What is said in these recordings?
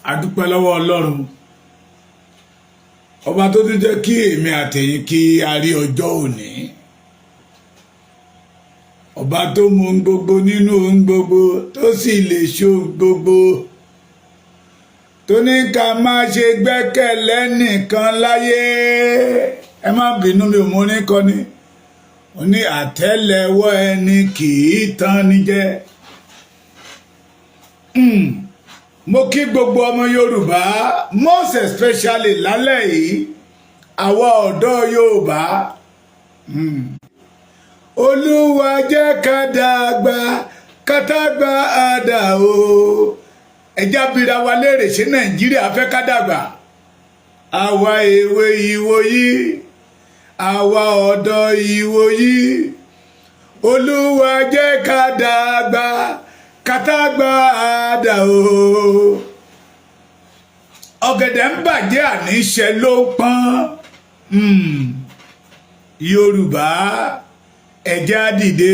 A dúpẹ́ lọ́wọ́ Ọlọ́run ọba tó tún jẹ́ kí èmi àtẹ̀yin kí a rí ọjọ́ òní, ọba tó mú ohun gbogbo nínú ohun gbogbo, tó sì lè ṣe ohun gbogbo, tó ní ká má ṣe gbẹ́kẹ̀lé nìkan láyé. Ẹ má bínú, mi ò mọ orin kọ ni. Ó ní àtẹ́lẹwọ́ ẹni kì í tán ní jẹ. Mo kí gbogbo ọmọ Yorùbá, most especially lálẹ́ yìí, àwa ọ̀dọ́ Yorùbá. Olúwa jẹ́ ká dàgbà kátàgbà àdà o. Ẹjá bira wa léèrè, ṣé Nàìjíríà fẹ́ ká dàgbà? Àwa èwe ìwòyí, àwa ọ̀dọ́ ìwòyí, Olúwa jẹ́ ká dàgbà kátàgbà àdà o. Ọ̀gẹ̀dẹ̀ ń bàjẹ́, àníṣe ló ń pọ́n. Yorùbá, ẹ̀jẹ̀ á dìde.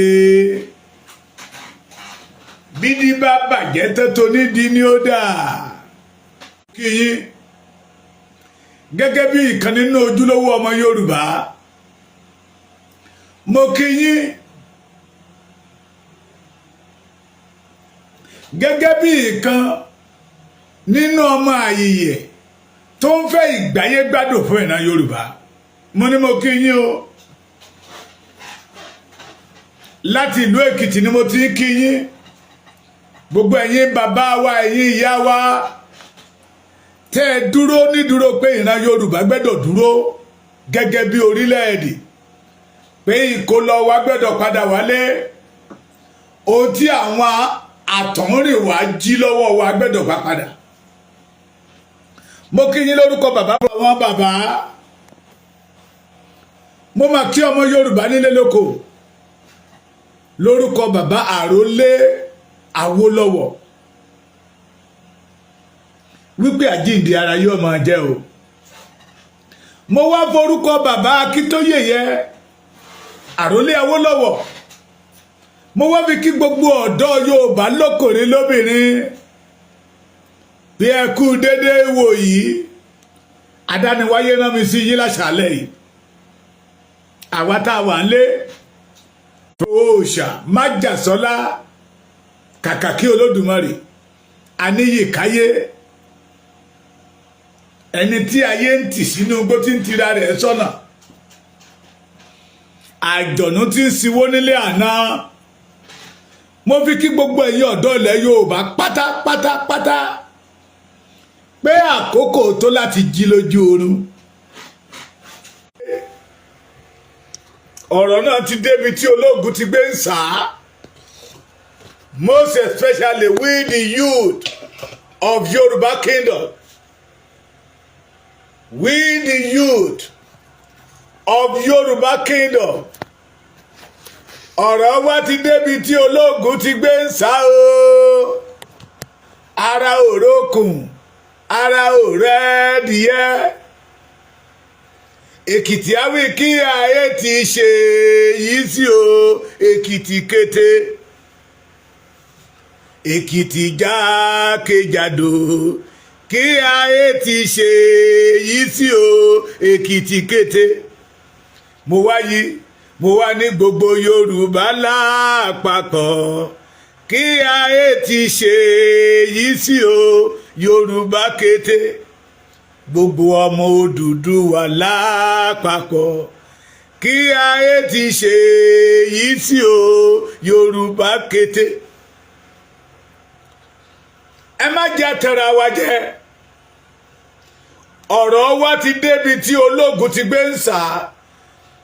Bídí bá bàjẹ́ tó nídìí ni ó dà. Kí yín gẹ́gẹ́ bí ìkan nínú ojúlówó ọmọ Yorùbá, mo kí yín gẹ́gẹ́ bí ìkan nínú ọmọ àyèyè tó ń fẹ́ ìgbáyé gbádùn fún ìran Yorùbá. Mo ní mo kí yín o. Láti ìlú Èkìtì ni mo ti ń kí yín, gbogbo ẹ̀yin bàbá wa, ẹ̀yin ìyá wa, tẹ́ ẹ dúró nídúró pé ìran Yorùbá gbẹ́dọ̀ dúró gẹ́gẹ́ bí orílẹ̀-èdè, pé ìkólọ wa gbẹ́dọ̀ padà wálé, ohun tí àwọn àtọ̀húnrìnwá jí lọ́wọ́ wa gbẹ́dọ̀ bá padà. Mo kí yín lórúkọ bàbá wọn bàbá. Mo máa kí ọmọ Yorùbá nílé lóko lórúkọ bàbá Àrólé Awólọ́wọ̀, wípé àjíǹde ara yóò máa jẹ́ o. Mo wá forúkọ bàbá Akíntóyè yẹ, Àrólé Awólọ́wọ̀, mo wá fi kí gbogbo ọ̀dọ́ Yorùbá lọ́kùnrin lóbìnrin bí ẹ kú dédé wò yìí. Adániwáyé rán mi sí yín láṣàálẹ̀ yìí. Àwa tá a wà ń lé òòṣà májàsọ́lá, kàkà kí Olódùmarè aníyìkáyé, ẹni tí ayé ń tì sínú igbó tí ń tira rẹ̀ sọ́nà, àjọ̀nú tí ń siwó nílé àná. Mo fi kí gbogbo ẹ̀yin ọ̀dọ́ ilẹ̀ Yorùbá pátápátápátá pé àkókò tó láti jí lójú oorun. Ọ̀rọ̀ náà ti débi tí ológun ti gbé ń sà á. Most especially we the youth of Yoruba Kingdom, we the youth of Yoruba Kingdom, ọ̀rọ̀ wa ti débi tí ológun ti gbé ń sá o. Ara òrókùn, ara òrẹ́dìyẹ. Èkìtì àwí kí ayé ti ṣe yìí sí o. Èkìtì kété, Èkìtì jákèjádò, kí ayé ti ṣe yìí sí o. Èkìtì kété. Mo wá yí, mo wá ní gbogbo Yorùbá lápapọ̀, kí ayé ti ṣe yìí sí o. Yorùbá kété, gbogbo ọmọ Odùduwà lápapọ̀, kí ayé ti ṣe yìí sí o. Yorùbá kété. Ẹ má jẹ́ tẹ̀ra wa jẹ. Ọ̀rọ̀ wa ti débi tí ológun ti gbé ń sà.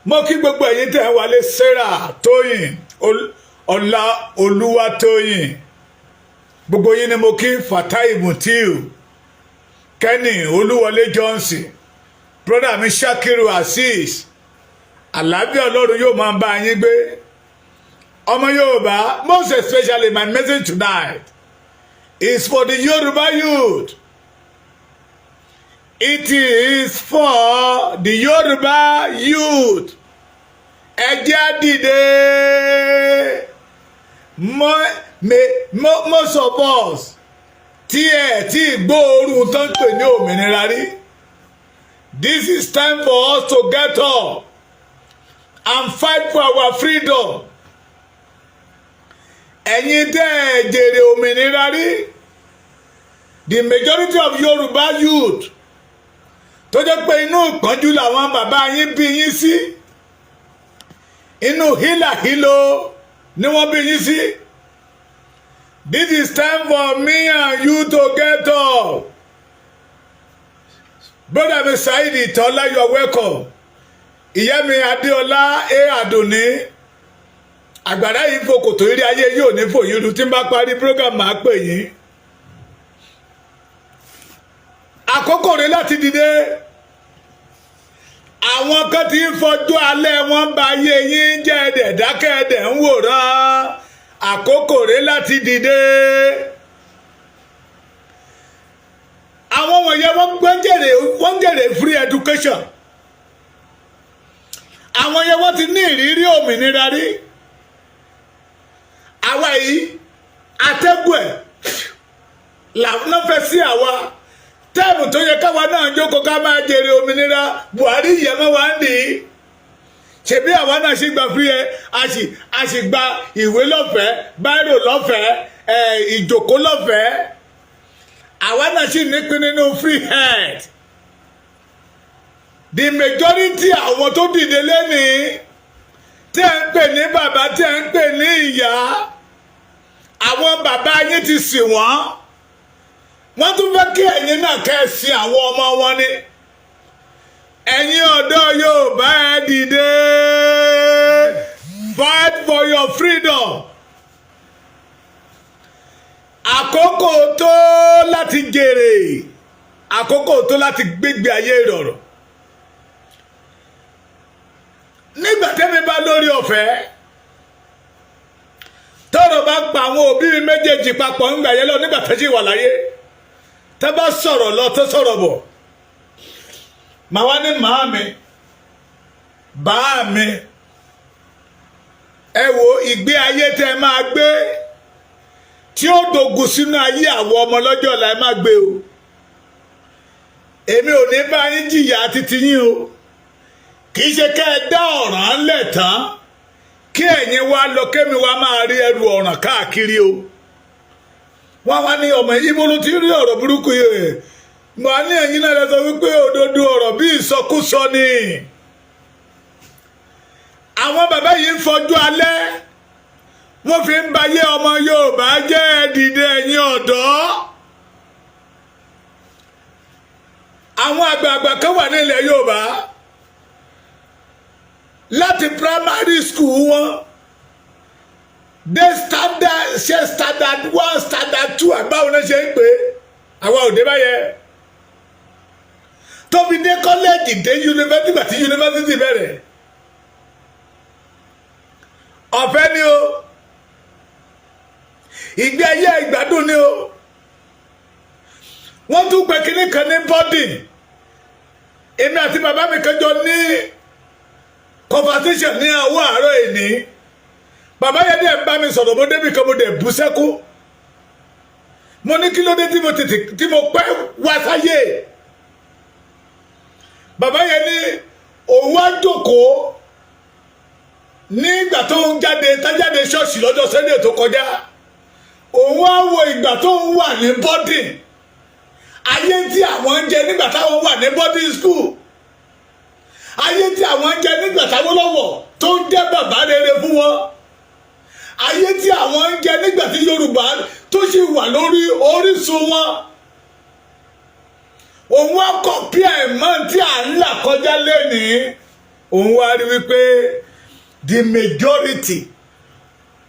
Mo kí gbogbo ẹ̀yin tẹ̀ ń wálé, Sarah Tóyìn, Ọlá Olúwa Tóyìn, gbogbo yín ni mo kí. Fatai Mutiu, Kenny Olúwọlé Johnson, brother mi Shakiru Azeez, àlàáfíà Ọlọ́run yóò máa bá yín gbé. Ọmọ Yorùbá, most especially my message tonight is for the Yoruba youth. It is for the Yoruba youth. Ẹ jẹ́ á dìde. Most of us Tí ẹ tí gbóòórùn tó ń pè ní òmìnira rí, this is time for us to get up and fight for our freedom. Ẹ̀yin tẹ́ ẹ jèrè òmìnira rí, the majority of Yorùbá youth tó jẹ́ pé inú ìpọ́njú làwọn bàbá yín bí yín sí, inú hílàhílo ni wọ́n bí yín sí, this is time for me and you to get up. Brother mi Saheed Ìtọ́lá, you are welcome. Ìyá mi Adéọlá A Àdùnní, àgbàrá yìí fò kòtò eré ayé yóò ní fòyín ru. Tí n bá parí program, máa pè yín. Àkókò rẹ̀ láti dìde. Àwọn kan ti ń fọjọ́ alẹ́ wọn bá ayé yín jẹ́, ẹ̀dẹ̀ dákẹ́, ẹ̀dẹ̀ ń wòran. Àkókò rẹ̀ láti dìde. Àwọn wọ̀nyẹn, wọ́n gbẹ́jẹ̀rẹ̀, wọ́n jèrè free education. Àwọn yẹn, wọ́n ti ní ìrírí òmìnira rí. Àwa yìí, atẹ́gùn ẹ̀ làwọn fẹ́ sí àwa. Time tó yẹ káwa náà jókòó ká máa jèrè òmìnira, Buhari yẹmọ wa ń dì í. Ṣebí àwa náà ṣì gba free ẹ, a sì gba ìwé lọ́fẹ̀ẹ́, biro lọ́fẹ̀ẹ́, ẹ ìjòkó lọ́fẹ̀ẹ́. Àwa náà sì nípín nínú free health. The majority àwọn tó dìde lẹ́nìí, tí ẹ ń pè ní bàbá, tí ẹ ń pè ní ìyá, àwọn bàbá yín ti sìn wọ́n, wọ́n tún fẹ́ kí ẹ̀yin náà kẹ́ ẹ sin àwọn ọmọ wọn ni. Ẹ̀yin ọ̀dọ́ Yorùbá, ẹ dìde, fight for your freedom. Àkókò tó láti jèrè, àkókò tó láti gbégbé ayé ìrọ̀rùn. Nígbà tẹ́mi bá lórí ọ̀fẹ́, tọ́rọ̀ bá pa àwọn òbí mi méjèèjì papọ̀ ńgbà yẹn lọ, nígbà tó ṣì wà láyé, tẹ́ bá sọ̀rọ̀ lọ tó sọ̀rọ̀ bọ̀, màá wá ní, "Màámi, bàá mi, ẹ wo ìgbé ayé tẹ́ máa gbé tí ó dògùn sínú ayé àwọn ọmọ lọ́jọ́ ọ̀la, ẹ má gbé o. Èmi ò ní bá yín jìyà títí yín o. Kì í ṣe kẹ́ ẹ dá ọ̀ràn lẹ̀ tán, kí ẹ̀yin wá lọ, kémi wá máa rí ẹrù ọ̀ràn káàkiri o." Wọ́n wá ní, "Ọmọ ibo ló ti rí ọ̀rọ̀ burúkú yìí?" Mo á ní, "Ẹ̀yin náà lọ sọ wípé òdodo ọ̀rọ̀ bí ìsọkúsọ ni." Àwọn bàbá yìí ń fọjú alẹ́, wọ́n fi ń bayé ọmọ Yorùbá jẹ́. Dìde, ẹ̀yin ọ̀dọ́. Àwọn àgbààgbà kan wà nílẹ̀ Yorùbá, láti primary school wọn dé standard, ṣe standard one, standard two, àbáwọn náà ṣe ń pè é, àwa òde báyẹn, tó fi dé college, dé yunifásitì. Àti yunifásitì bẹ̀rẹ̀, ọ̀fẹ́ ni o, ìgbé ayé ìgbádùn ni o. Wọ́n tún pè kínní kan ní boarding. Èmi àti bàbá mi kan jọ ní conversation ní àwọ̀ àárọ̀ èní. Bàbá yẹn dẹ̀ ń bá mi sọ̀rọ̀, mo débi kan, mo dẹ̀ bú sẹ́kún. Mo ní, "Kí ló dé tí mo tètè, tí mo pẹ́ wá sáyé?" Bàbá yẹn ní òun wá jókòó nígbà tó ń jáde, tájáde ṣọ́ọ̀ṣì lọ́jọ́ Sunday tó kọjá, òun wá wo ìgbà tó ń wà ní boarding, ayé tí àwọn ń jẹ nígbà táwọn wà ní boarding school, ayé tí àwọn ń jẹ nígbà táwọn lọ́wọ́ tó ń jẹ́ bàbá rere fún wọn, ayé tí àwọn ń jẹ nígbà tí Yorùbá tó sì wà lórí orísun wọn. Òun wá compare ẹ̀ mọ́ tí à ń là kọjá lénìí. Òun wá rí wípé the majority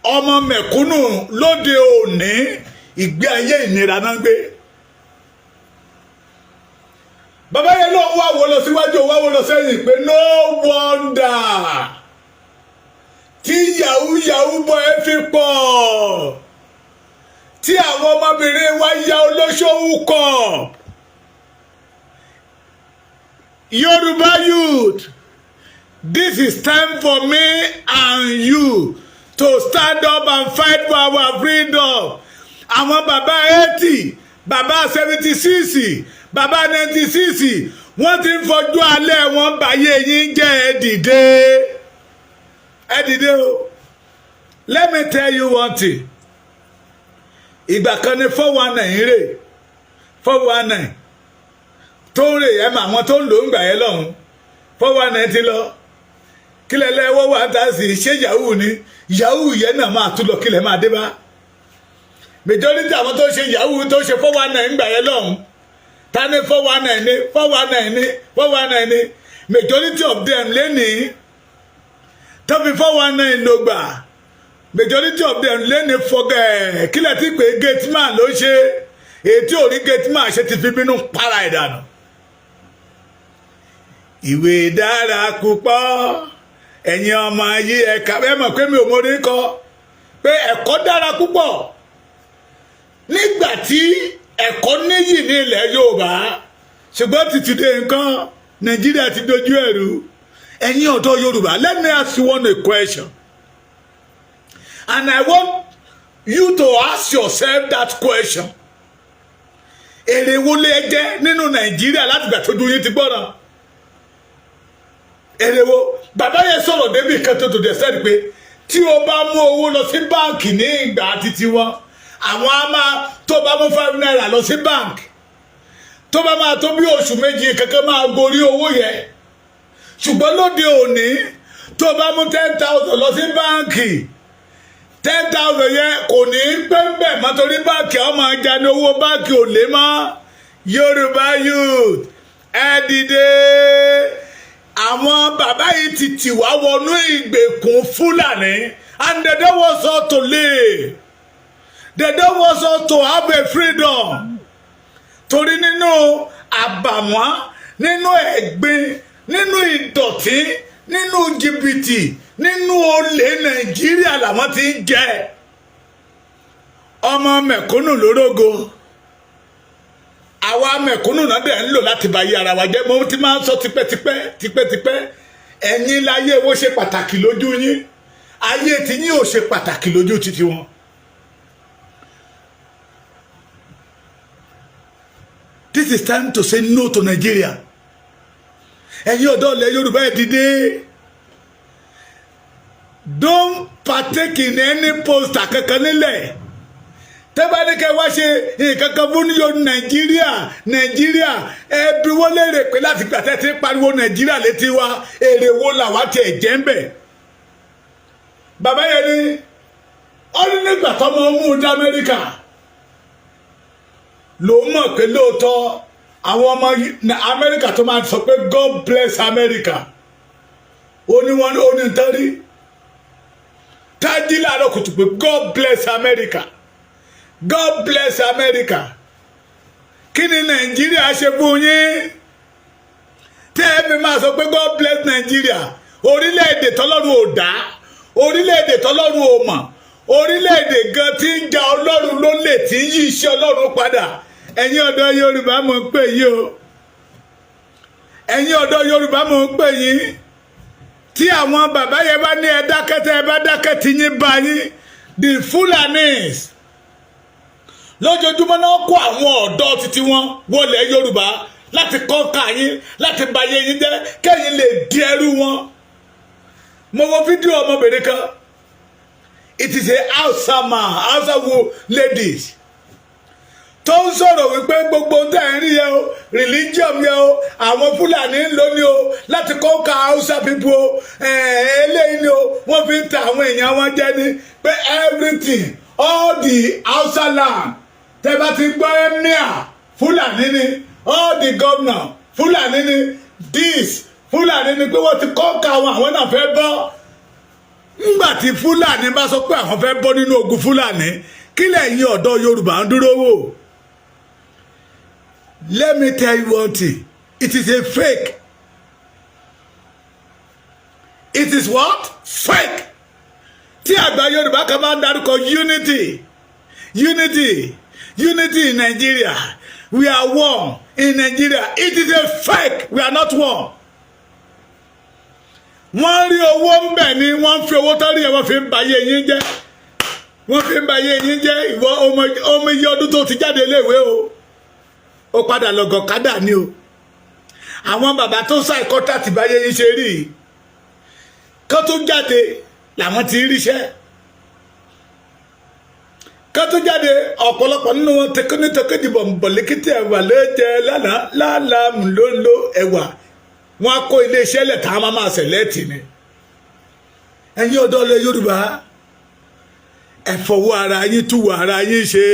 ọmọ mẹ̀kúnnù lóde òní, ìgbé ayé ìnira náà gbé. Bàbá yẹn ló wá wo lọ síwájú, wá wo lọ sẹ́yìn pé no wonder tí yahoo yahoo boy fi pọ̀, tí àwọn ọmọbìnrin wa ya olóṣòwò kọ̀. Yorùbá youth, this is time for me and you to stand up and fight for our freedom. Àwọn bàbá 80, Bàbá 76, bàbá 96, wọ́n ti ń fọjú alẹ́ wọn báyé yín jẹ́. Ẹ dìde, ẹ dìde o. Let me tell you one thing. Ìgbà kan ní 419 rè, 419 tó ń rè. Ẹ mọ àwọn tó ń lò ń gbà yẹn lọ́hùn. 419 ti lọ. Kílẹ̀ lẹ́wọ́ wà tá a sì ṣe yahoo ni. Yahoo yẹn náà máa tún lọ. Kílẹ̀ máa dé bá majority àwọn tó ṣe yahoo, tó ṣe 419 gbà yẹn lọ́hùn? Ta ní 419 ní 419 ní 419 ní? Majority of them lẹ́nìí tó fi 419 ló gbà, majority of them lẹ́nìí fọgẹ́ kílẹ̀ tí pé gateman ló ṣe. Èyí tí ò rí gateman ṣe ti fi bínú para ẹ̀ dànù. Ìwé dára púpọ̀. Ẹ̀yin ọmọ yìí, ẹ̀ka ẹ mọ̀ pé mi ò mórí kọ pé ẹ̀kọ́ dára púpọ̀. Nígbà tí ẹ̀kọ́ níyì ní ilẹ̀ Yorùbá, ṣùgbọ́n títí dé nǹkan Nàìjíríà ti dojú ẹ̀rú. Ẹ̀yin ọ̀dọ́ Yorùbá, let me ask you one question, and I want you to ask yourself that question: èrè wo lè jẹ́ nínú Nàìjíríà láti gbà tójú yín ti gbọ́ràn? Èrè wo? Bàbá yẹn sọ̀rọ̀ débi kan tó dẹ̀ sẹ́ni pé tí o bá mú owó lọ sí báǹkì ní ìgbà títí wọn, àwọn á máa tó bá mú ₦5 lọ sí báǹkì, tó bá máa tó bí oṣù 2 kankan máa gorí owó yẹn. Ṣùgbọ́n lóde òní, tó bá mú 10,000 lọ sí báǹkì, 10,000 yẹn kò ní í pẹ́ ń bẹ̀ mọ́, torí báǹkì ọmọ ajá ní owó báǹkì ò lé mọ́. Yorùbá youth, ẹ dìde. Àwọn bàbá yìí ti tì wá wọnú ìgbèkùn Fúlàní, and they don't want us to live, they don't want us to have a freedom, torí nínú àbàwọ́n, nínú ẹ̀gbin, nínú ìdọ̀tí, nínú jìbìtì, nínú olè Nàìjíríà làwọn ti ń jẹ. Ọmọ mẹ̀kúnnù lórógo. Àwa mẹ̀kúnnù náà dẹ̀ ń lò láti bá yí ara wa jẹ́. Mo ti máa ń sọ tipẹ́tipẹ́ tipẹ́tipẹ́. Ẹ̀yin láyé wo ṣe pàtàkì lójú yín, ayé tí yín ò ṣe pàtàkì lójú títí wọn. This is time to say no to Nigeria. Ẹ̀yin ọ̀dọ́ ilẹ̀ Yorùbá, ẹ̀ dìde. Don't partake in any poster kankan nílẹ̀ tẹ́bá ní kẹ́ wá ṣe nǹkan kan fún yóò Nàìjíríà. Nàìjíríà, ẹbí wọ́n léèrè pé láti gbà tẹ́ ti pariwo Nàìjíríà létí wa, èrè wo làwa tiẹ̀ jẹ́ ń bẹ̀? Bàbá yẹn ni ó ní nígbà tọ́mọ mú un dé Amẹ́ríkà ló mọ̀ pé lóòótọ́ àwọn ọmọ Amẹ́ríkà tó máa sọ pé "God bless America", ó ní wọn ó ní tán rí tájí láàárọ̀ kùtù pé "God bless America, God bless America". Kí ni Nàìjíríà ṣe fún yín tẹ́ ẹ fi máa sọ pé "God bless Nigeria"? Orílẹ̀-èdè tọ́lọ́run ò dá, orílẹ̀-èdè tọ́lọ́run ò mọ̀, orílẹ̀-èdè gan tí ń ja Ọlọ́run lólè, tí ń yí iṣẹ́ Ọlọ́run padà. Ẹ̀yin ọ̀dọ́ Yorùbá, mò ń pè yín o. Ẹ̀yin ọ̀dọ́ Yorùbá, mò ń pè yín. Tí àwọn bàbá yẹn bá ní ẹ dákẹ́, tẹ́ ẹ bá dákẹ́, tí yín bá yín. The Fulanis lójoojúmọ́ náà kó àwọn ọ̀dọ́ títí wọn wọlé Yorùbá láti kọ́ka yín, láti bà ayé yín jẹ́, kẹ́yìn lè di ẹrú wọn. Mo wo fídíò ọmọbìnrin kan. It is a Hausa man, Hausa wo ladies tó ń sọ̀rọ̀ wípé gbogbo ń tẹ̀ ń rí yẹn o, religion yẹn o, àwọn Fúlàní ń lò ní o láti kọ́ka Hausa people o. Eléyìí ni o, wọ́n fi ń ta àwọn èèyàn wọn jẹ ní pé everything, all the Hausa land, tẹ́ bá ti gbọ́ emir, Fúlàní ni, all the governor, Fúlàní ni, this Fúlàní ni, pé wọ́n ti kọ́ka àwọn náà fẹ́ bọ́. Ńgbà tí Fúlàní bá sọ pé àwọn fẹ́ bọ́ nínú ogun Fúlàní, kí lẹ̀yin ọ̀dọ́ Yorùbá ń dúró wò? Let me tell you one thing: it is a fake. It is what? Fake. Tí àgbà Yorùbá kan bá ń darúkọ unity, unity, unity in Nigeria, we are one in Nigeria, it is a fake. We are not one. Wọ́n rí owó ń bẹ̀ ni. Wọ́n fi owó tán rí ẹ̀, wọ́n fi ń ba ayé yín jẹ́, wọ́n fi ń ba ayé yín jẹ́. Ìwọ ọmọ iye ọdún tó ti jáde iléèwé o. Ó padà lọ gọ̀kádà ni o. Àwọn bàbá tó sign contract báyé yín ṣe rí i kó tó jáde làwọn ti ríṣẹ́ kó tó jáde. Ọ̀pọ̀lọpọ̀ nínú wọn tẹkíní tẹkíní bọ̀m̀bọ̀lẹ́kìtì ẹ̀wà ló jẹ lánàá lálàá ló ń lo ẹ̀wà. Wọn á kó iléeṣẹ́ lẹ̀ tá a máa select ni. Ẹ̀yin ọ̀dọ́ ilẹ̀ Yorùbá, ẹ fọwọ́ ara yín túwọ̀ ara yín ṣe.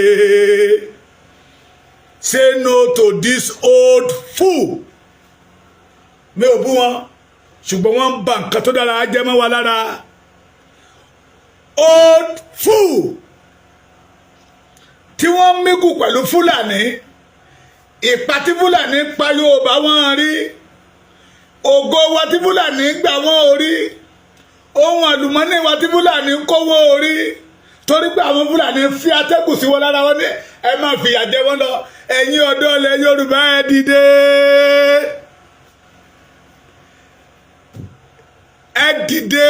Say no to this old fool. Mi ò bú wọn, ṣùgbọ́n wọ́n ń ba nǹkan tó dára jẹ́ mọ́ wa lára. Old fool tí wọ́n mingle pẹ̀lú Fúlàní, ìpa tí Fúlàní pa Yorùbá wọ́n rí, ògo wa tí Fúlàní gbà wọ́n orí, ohun àlùmọ́nì wa tí Fúlàní kówó orí, torí pé àwọn Fúlàní fi atẹ́gùn sí wọn lára. Wọn ní ẹ máa fìyà jẹ wọn lọ. Ẹ̀yin ọ̀dọ́ ilẹ̀ Yorùbá, ẹ dìde, ẹ dìde.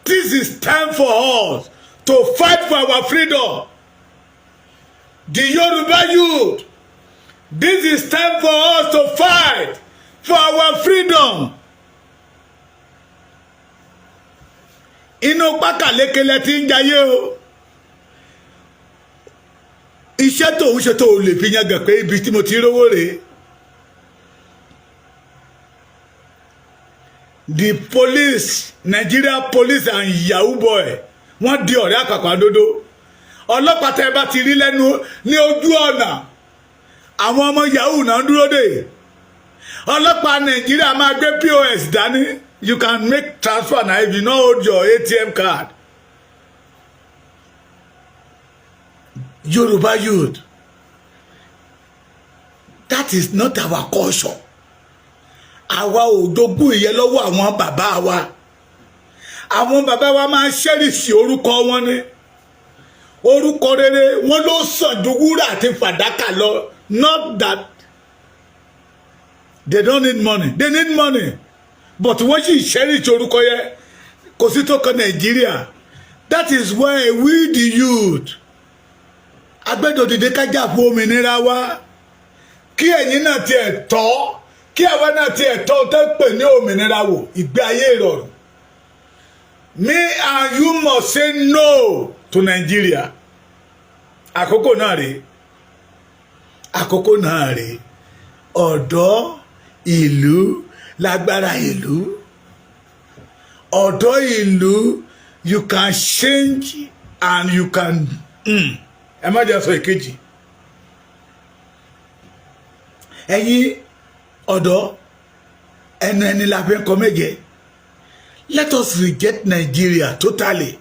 This is time for us to fight for our freedom, the Yoruba youth. This is time for us to fight for our freedom. Inú pákàlékelẹ tí ń jayé o. Iṣẹ́ tó ń ṣe tó lè fi yangàn pé ibi tí mo ti rówó rèé. The police, Nigeria police and yahoo boy, wọ́n di ọ̀rẹ́ àpàpàǹdodo. Ọlọ́pàá tẹ́ bá ti rí lẹ́nu ní ojú ọ̀nà, àwọn ọmọ yahoo náà ń dúró dè. Ọlọ́pàá Nàìjíríà máa gbé POS dání. You can make transfer now if you no hold your ATM card. Yoruba youth, that is not our culture. Àwa ò jogún ìyẹn lọ́wọ́ àwọn bàbá wa. Àwọn bàbá wa máa ń cherish orúkọ wọn ni. Orúkọ rere wọn ló sàn ju wúrà àti fàdákà lọ. Not that they don't need money, they need money, but wọ́n sì cherish orúkọ yẹn. Kò sí tó kan Nàìjíríà. That is why we the youth agbẹ́dọ̀ dìde kájà fún òmìnira wa. Kí ẹ̀yin náà tiẹ̀ tọ́, kí àwa náà tiẹ̀ tọ́ tó pè ní òmìnira wò, ìgbé ayé ìrọ̀rùn. Me and you must say no to Nigeria. Àkókò náà rèé, àkókò náà rèé. Ọ̀dọ́ ìlú lágbára ìlú. Ọ̀dọ́ ìlú, you can change and you can ẹ má jẹ́ sọ ìkejì. Ẹ̀yin ọ̀dọ́, ẹnu ẹni la fi ń kọ méje. Let us reject Nigeria totally.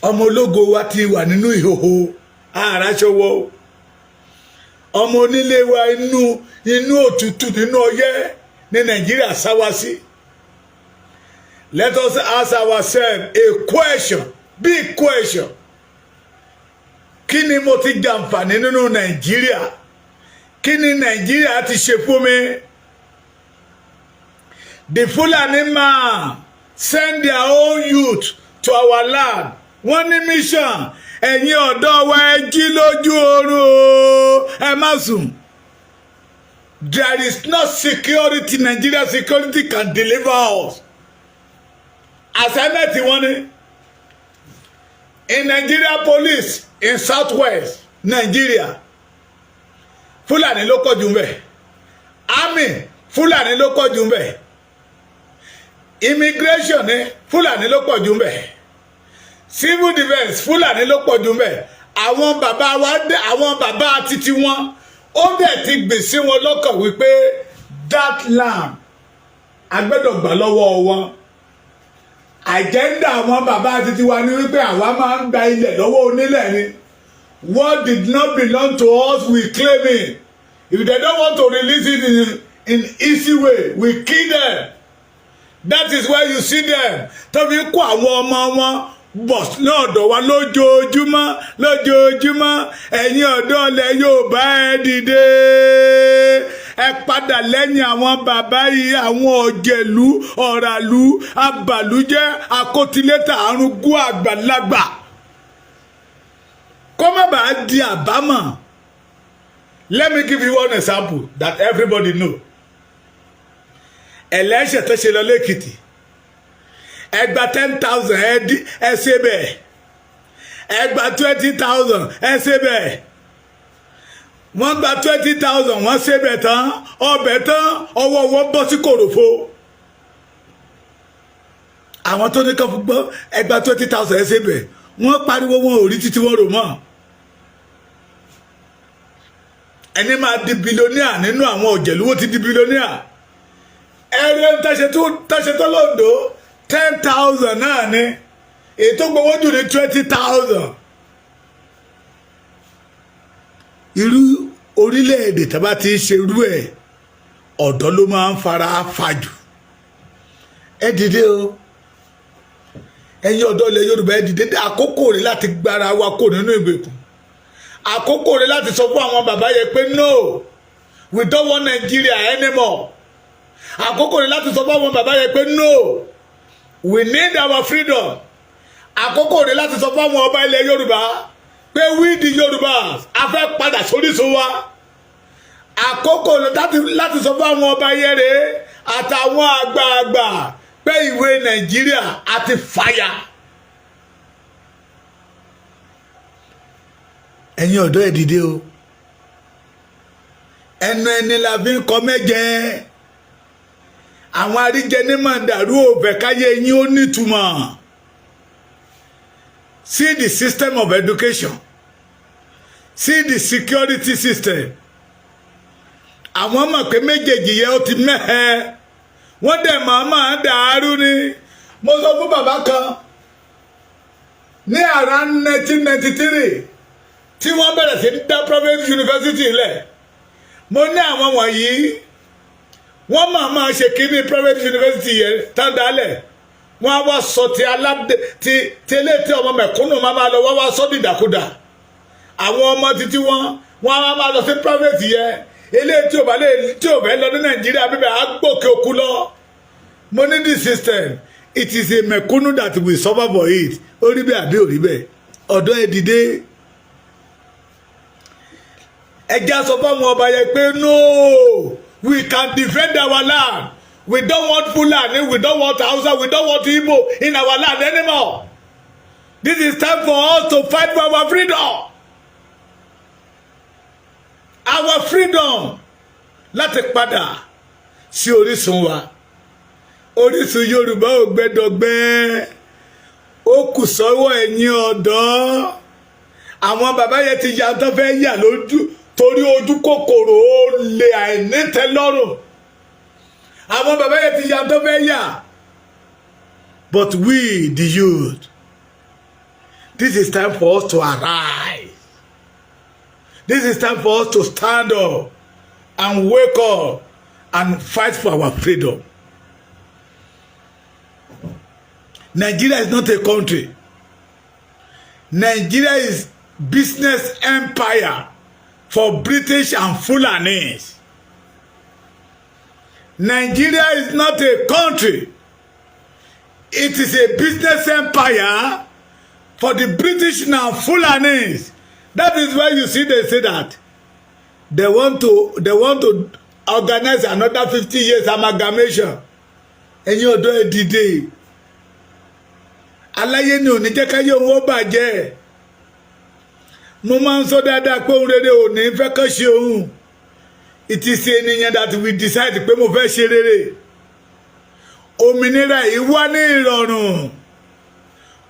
Ọmọ ológo wa ti wà nínú ìhòhò àràṣọwọ́. Ọmọ onílé wa, inú òtútù, nínú ọyẹ́ ní Nàìjíríà sáwá sí. Let us ask ourselves a question, big question: kí ni mo ti jàǹfààní nínú Nàìjíríà? Kí ni Nàìjíríà ti ṣe fún mi? The Fulani man send their own youth to our land. Wọ́n ní mission. Ẹ̀yin ọ̀dọ́ wa, ẹ jí lójú oorun o, ẹ má sùn. There is no security. Nigeria security can deliver us. Assignment wọn ni in Nigeria police in southwest Nigeria, Fúlàní ló pọ̀ jù ń bẹ̀. Army, Fúlàní ló pọ̀ jù ń bẹ̀. Immigration ní, Fúlàní ló pọ̀ jù ń bẹ̀. Civil defence, Fúlàní ló pọ̀ jù ń bẹ̀. Àwọn bàbá wa dé, àwọn bàbá títí wọn, ó dẹ̀ ti gbèsè wọn lọ́kàn wípé that land, a gbọ́dọ̀ gbà lọ́wọ́ wọn. Agenda àwọn bàbá títí wa ní wípé àwa máa ń gba ilẹ̀ lọ́wọ́ onílẹ̀ ni. What did not belong to us, we claim it. If they don't want to release it in easy way, we kill them. That is why you see them tó fi kó àwọn ọmọ wọn bọ̀ ní ọ̀dọ̀ wa lójoojúmọ́ lójoojúmọ́. Ẹ̀yin ọ̀dọ́ ilẹ̀ Yorùbá, ẹ dìde, ẹ padà lẹ́yìn àwọn bàbá yìí. Àwọn ọ̀jẹ̀lú, ọ̀ràlú, abàlújẹ́, akótilétà, arúgbó àgbàlagbà, kó má bàa di àbámọ̀. Let me give you one example that everybody know. Election tó ṣe lọ lẹ́kìtì, ẹ gba 10,000, ẹ ṣe bẹ́ẹ̀. Ẹ gba 20,000, ẹ ṣe bẹ́ẹ̀. Wọ́n gba 20,000, wọ́n ṣe bẹ́ẹ̀ tán, ọbẹ̀ tán, ọwọ́ wọn bọ́ sí kòròfo. Àwọn tó ní kàn fún gbọ́, ẹ gba 20,000, ẹ ṣe bẹ́ẹ̀, wọ́n pariwo, wọn ò rí títí wọ́n rò mọ́. Ẹni máa di billionaire nínú àwọn òjèlúwó ti di billionaire. Ẹrẹ ń tẹ̀sẹ̀ tó lóńdó, 10,000 náà ni. Èyí tó gbowó jù ní 20,000. Irú orílẹ̀-èdè tá bá ti ń ṣe irú ẹ̀, ọ̀dọ́ ló máa ń fara fàjù. Ẹ dìde o, ẹ̀yin ọ̀dọ́ ilẹ̀ Yorùbá, ẹ dìde. Àkókò rẹ̀ láti gbára wa kó nínú ìgbèkùn. Àkókò rẹ̀ láti sọ fún àwọn bàbá yẹn pé no, we don't want Nigeria anymore. Àkókò rẹ̀ láti sọ fún àwọn bàbá yẹn pé no, we need our freedom. Àkókò rẹ̀ láti sọ fún àwọn ọba ilẹ̀ Yorùbá pé we the Yorùbá, a fẹ́ padà sórísun wa. Àkókò rẹ̀ láti sọ fún àwọn ọba yẹrẹ àtàwọn àgbààgbà pé ìwé Nàìjíríà àti fàyà. Ẹ̀yin ọ̀dọ́, ẹ̀ dìde o. Ẹnu ẹni la fi ń kọ mẹ́jẹ. Àwọn àríjẹ ní màdàrú ò fẹ́ káyé yín ó nítumọ̀. See the system of education, see the security system. Àwọn mọ̀ pé méjèèjì yẹn ó ti mẹ́hẹ́, wọ́n dẹ̀ máa máa dàárú ni. Mo sọ fún bàbá kan ní around 1993 tí wọ́n bẹ̀rẹ̀ sí dá private university lẹ̀. Mo ní àwọn wọ̀nyí, wọ́n máa máa ṣe kíní private university yẹn tán dálẹ̀, wọ́n á wá sọ ti aládé ti eléyìí ọmọ mẹ̀kúnnù máa máa lọ, wọ́n wá sọ dìdàkudà. Àwọn ọmọ títí wọn, wọ́n á máa lọ sí private yẹn. Eléyìí tí ò bá lè, tí ò fẹ́ lọ ní Nàìjíríà bíbẹ̀, á gbòkè òkú lọ. Mo ní this system, it is a mẹ̀kúnnù that will suffer for it. Ó rí bẹ́ẹ̀ àbí ò rí bẹ́ẹ̀? Ọ̀dọ́, ẹ dìde. Ẹ já sọ fáwọn ọba yẹn pé no, we can defend our land. We don't want Fulani, we don't want Hausa, we don't want Igbo in our land anymore. This is time for us to fight for our freedom, our freedom, láti padà sí orísun wa. Orísun Yorùbá ò gbẹdọgbẹ. Ó kù sọ́wọ́ ẹ̀yin ọ̀dọ́. Àwọn bàbá yẹn ti ya tó fẹ́ yà lójú torí ojú kòkòrò, ó lè àìnítẹ́lọ́rùn. Àwọn bàbá yẹn ti ya tó fẹ́ yà. But we the youth, this is time for us to arise. This is time for us to stand up and wake up and fight for our freedom. Nigeria is not a country. Nigeria is business empire for British and Fulanis. Nigeria is not a country. It is a business empire for the British and Fulanis. That is why you see they say that they want to organize another 50 years amalgamation. Ẹ̀yin ọ̀dọ́, ẹ dìde. Aláyé ni ò ní jẹ́ káyé òun ó bàjẹ́. Mo máa ń sọ dáadáa pé ohun rere ò ní fẹ́ kán ṣe òun. It is ènìyàn that we decide pé mo fẹ́ ṣe rere. Òmìnira yìí wá ní ìrọ̀rùn.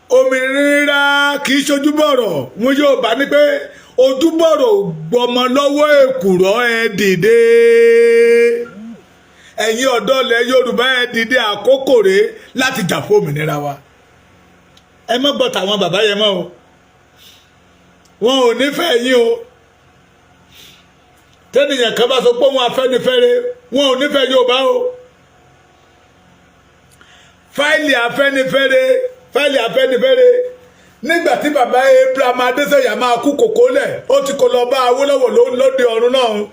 Òmìnira kì í ṣojúbọ̀rọ̀. Wọn yóò bá ní pé ojúbọ̀rọ̀ gbọmọ lọ́wọ́ èkùrọ́. Ẹ dìde, ẹ̀yin ọ̀dọ́ ilẹ̀ Yorùbá, ẹ dìde. Àkókò rèé láti jà fún òmìnira wa. Ẹ má gbọ́ tàwọn bàbá yẹn mọ́ o. Wọn ò nífẹ̀ẹ́ yín o. Tẹ́nìyàn kan bá sọ pé wọn Afẹ́nifẹ́re, wọn ò nífẹ̀ẹ́ Yorùbá o. Fáìlì Afẹ́nifẹ́re, fáìlì Afẹ́nifẹ́re, nígbà tí bàbá Abraham Adésànyà máa kú, kòkó lẹ̀, ó ti kó lọ bá Awólọ́wọ̀ lóde ọ̀run náà.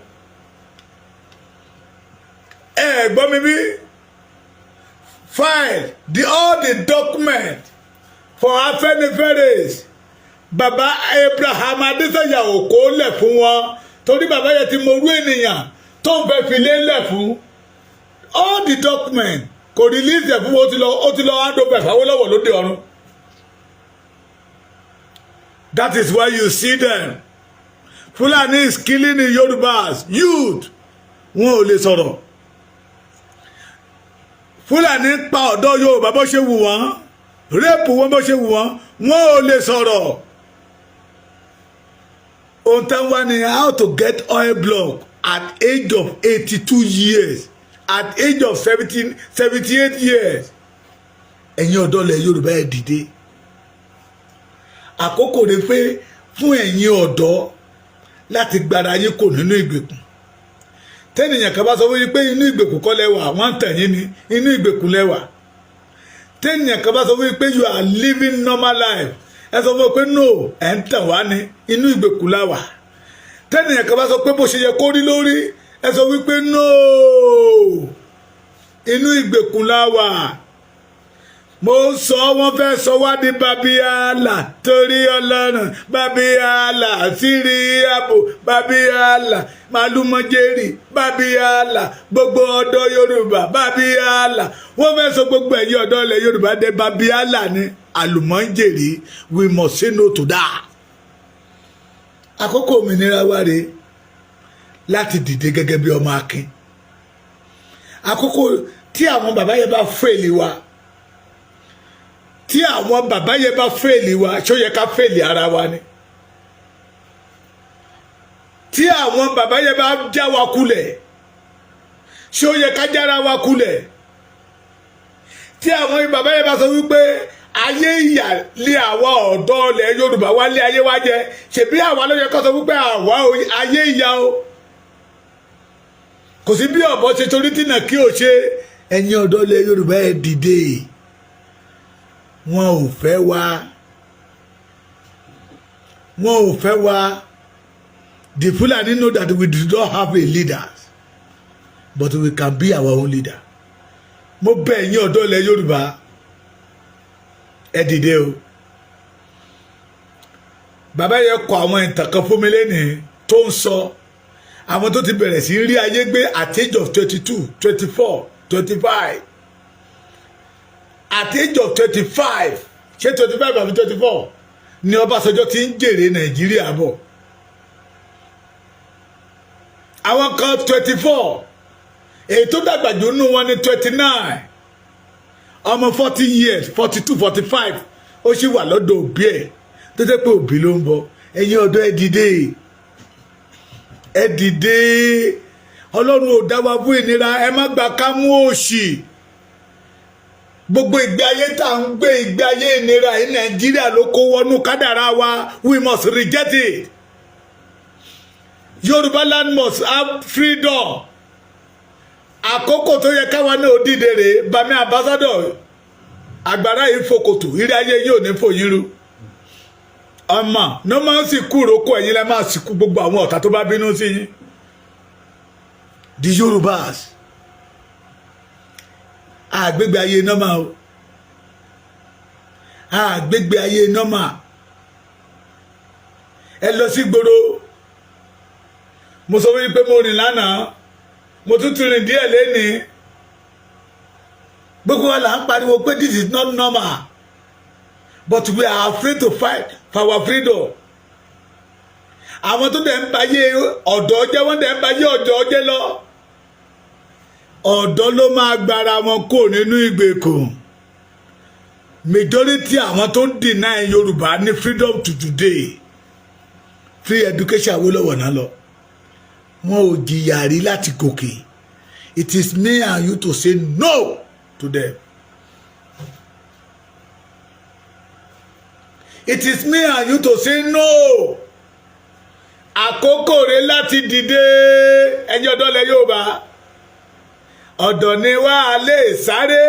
Ẹ gbọ́ mi bí? File the all the document for Afẹ́nifẹ́re, bàbá Abraham Adésànyà ò kó lẹ̀ fún wọn. Torí bàbá yẹn ti mọ orú ènìyàn tó ń fẹ́ fi lélẹ̀ fún. All the document, kò release ẹ̀ fún. Ó ti lọ hand over f'Awólọ́wọ̀ lóde ọ̀run. That is why you see them. Fulani is killing the Yorubas youth, wọn ò lè sọ̀rọ̀. Fúlàní pa ọ̀dọ́ Yorùbá bó ṣe wù wọ́n, rape wọn bó ṣe wù wọ́n, wọn ò lè sọ̀rọ̀. Ohun tán wá ní how to get oil block at age of 82 years, at age of 78 years. Ẹ̀yin ọ̀dọ́ ilẹ̀ Yorùbá, ẹ̀ dìde. Àkókò rẹ̀ pé fún ẹ̀yin ọ̀dọ́ láti gbára yín kò nínú ìgbèkùn. Tẹ́nìyàn kan bá sọ fún yín pé inú ìgbèkùn kọ́ lẹ́wà, wọ́n ń tàn yín ní. Inú ìgbèkùn lẹ́wà. Tẹ́nìyàn kan bá sọ fún yín pé you are living normal life, ẹ sọ fún yín pé no, ẹ̀ ń tàn wá ní, inú ìgbèkùn la wà. Tẹ́nìyàn kan bá sọ pé bó ṣe yẹ kó rí lórí, ẹ sọ wípé no, inú ìgbèkùn la wà. Mo sọ, wọ́n fẹ́ sọ wá di babiala. Torí Ọlọ́run, babiala sírí ààbò, babiala màlúmọ́jẹ́rì, babiala gbogbo ọ̀dọ́ Yorùbá, babiala. Wọ́n fẹ́ sọ gbogbo ẹ̀yin ọ̀dọ́ ilẹ̀ Yorùbá dé babiala ní àlùmọ́jẹ́rì. We must say no to that. Àkókò òmìnira wa rèé láti dìde gẹ́gẹ́ bí ọmọ akin. Àkókò tí àwọn bàbá yẹn bá fail wa, tí àwọn bàbá yẹn bá fail wa, ṣó yẹ ká fail ara wa ni? Tí àwọn bàbá yẹn bá já wa kulẹ̀, ṣó yẹ ká jára wa kulẹ̀? Tí àwọn bàbá yẹn bá sọ wípé ayé ìyà lé àwa ọ̀dọ́ ilẹ̀ Yorùbá wá lé ayé wá jẹ, ṣèbí àwa ló yẹ kó sọ wípé àwa ayé ìyà o? Kò sí bí ọ̀bọ ṣe torí tìǹà kí o ṣe. Ẹ̀yin ọ̀dọ́ ilẹ̀ Yorùbá, ẹ̀ dìde. Wọn ò fẹ́ wa, wọn ò fẹ́ wa. The Fulani know that we do not have a leader, but we can be our own leader. Mo bẹ̀ ẹ̀yin ọ̀dọ́ ilẹ̀ Yorùbá, ẹ dìde o. Bàbá yẹn kọ àwọn ìtàn kan fún mi lẹ́nìí tó ń sọ àwọn tó ti bẹ̀rẹ̀ sí rí ayé gbé at age of 22, 24, 25. At age of 25, ṣé 25 àbí 24 ni Ọbásanjọ́ ti ń jèrè Nàìjíríà bọ̀. Àwọn kan 24, èyí tó dàgbà jù nínú wọn ní 29. Ọmọ 40 years, 42, 45, ó sì wà lọ́dọ̀ òbí ẹ̀ tó jẹ́ pé òbí ló ń bọ̀. Ẹ̀yin ọ̀dọ́, ẹ dìde, ẹ dìde. Ọlọ́run ò dá wa fún ìnira. Ẹ má gbà ká mú òṣì. Gbogbo ìgbé ayé tá à ń gbé, ìgbé ayé ìnira yìí, Nàìjíríà ló kó wọnú kádàrá wa. We must reject it. Yorùbá land must have freedom. Àkókò tó yẹ káwa náà dìde rèé. Bami ambassador, àgbàrá yìí fòkòtò ìrí ayé yìí ò ní fòyín ru ọmọ ní wọ́n máa ń sìnkú ìrókò. Ẹ̀yin lẹ́ máa sìnkú gbogbo àwọn ọ̀tá tó bá bínú sí yín. The Yorùbás, àgbègbè ayé normal o, àgbègbè ayé normal. Ẹ lọ sí gbòòrò. Mo sọ fún yín pé mo rìn lánàá, mo tún ti rìn díẹ̀ lénìí. Gbogbo wa là ń pariwo pé this is not normal, but we are afraid to fight for our freedom. Àwọn tó dẹ̀ ń bayé ọ̀dọ́ jẹ́, wọ́n dẹ̀ ń bayé ọ̀dọ́ jẹ́ lọ. Ọ̀dọ́ ló máa gbára wọn kó nínú ìgbèkùn. Majority àwọn tó ń deny Yorùbá ní freedom to today, free education, Awólọ́wọ̀ náà lọ, wọn ò jìyà rí láti gòkè. It is me and you to say no to them. It is me and you to say no. Àkókò rẹ̀ láti dìde. Ẹ̀yin ọ̀dọ́ lẹ Yorùbá, ọ̀dọ̀ ni wá a lè sáré,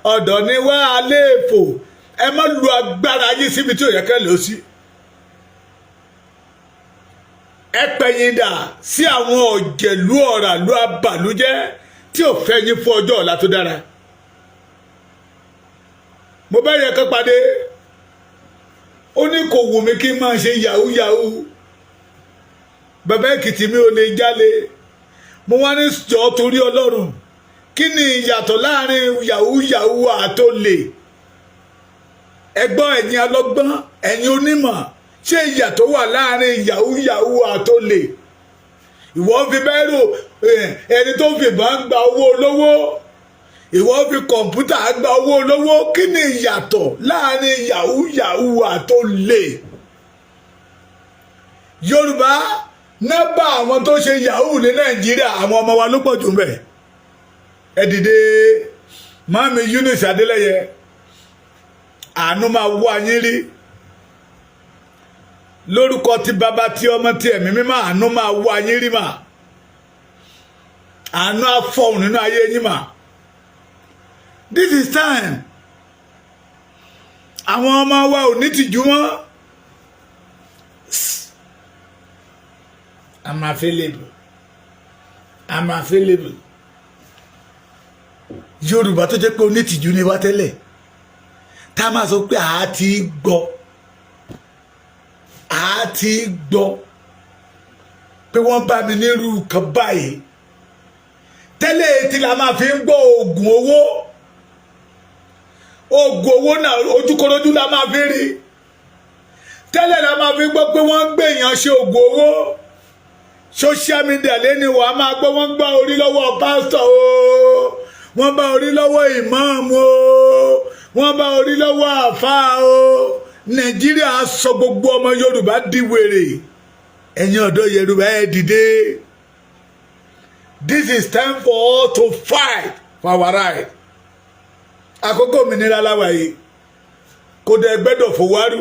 ọ̀dọ̀ ni wá a lè fò. Ẹ má lu agbára yín síbi tí ò yẹ kẹ́ lò sí. Ẹ pẹ̀yìn dà sí àwọn ọ̀jẹ̀lú ọ̀ràlú abàlújẹ́ tí ò fẹ́ yín fún ọjọ́ ọ̀la tó dára. Mo bá yẹ kán pàdé, ó ní kò wù mí kí n máa ṣe yahoo yahoo. Bàbá Èkìtì, mi ò lè jalè. Mo wá ní jọ, torí Ọlọ́run, kí ni ìyàtọ̀ láàrin yahoo yahoo àtolè? Ẹgbọ́n, ẹ̀yin alọ́gbọ́n, ẹ̀yin onímọ̀, ṣé ìyàtọ̀ wà láàrin yahoo yahoo àtolè? Ìwọ fi bẹ́rù ẹni tó fi ìbọn gba owó olówó, ìwọ fi kọ̀ǹpútà gba owó olówó. Kí ni ìyàtọ̀ láàrin yahoo yahoo àtolè? Yorùbá, nọ́mbà àwọn tó ṣe yahoo ní Nàìjíríà, àwọn ọmọ wa ló pọ̀ jù mbẹ̀. Ẹ dìde, Mami Eunice Adeleye, àánú máa wá yín rí. Lórúkọ ti Bàbá, tí Ọmọ, tí Ẹ̀mí Mímọ́, àánú máa wá yín rí mà. Àánú á fọhùn nínú ayé yín mà. This is time. Àwọn ọmọ wa ò ní tìjú mọ́. I'm available, I'm available. Yorùbá tó jẹ́ pé onítìjú ni wá tẹ́lẹ̀, tá a máa sọ pé àá ti gbọ́, àá ti gbọ́ pé wọ́n bá mi nírú kan báyìí tẹ́lẹ̀, tí la máa fi ń gbọ́ oògùn owó. Oògùn owó náà, ojúkorojú la máa fi rí tẹ́lẹ̀, la máa fi gbọ́ pé wọ́n ń gbé èèyàn ṣe oògùn owó. Social media lẹ́ni, wàá máa gbọ́ wọ́n gbá orí lọ́wọ́ pásítọ̀ o, wọ́n bá orí lọ́wọ́ ìmáàmù o, wọ́n bá orí lọ́wọ́ àfáà o. Nàìjíríà sọ gbogbo ọmọ Yorùbá di wèrè. Ẹ̀yin ọ̀dọ́ Yorùbá, ẹ dìde. This is time for us to fight for our right. Àkókò òmìnira láwa yìí, kò dẹ̀ gbẹ́dọ̀ fowárú.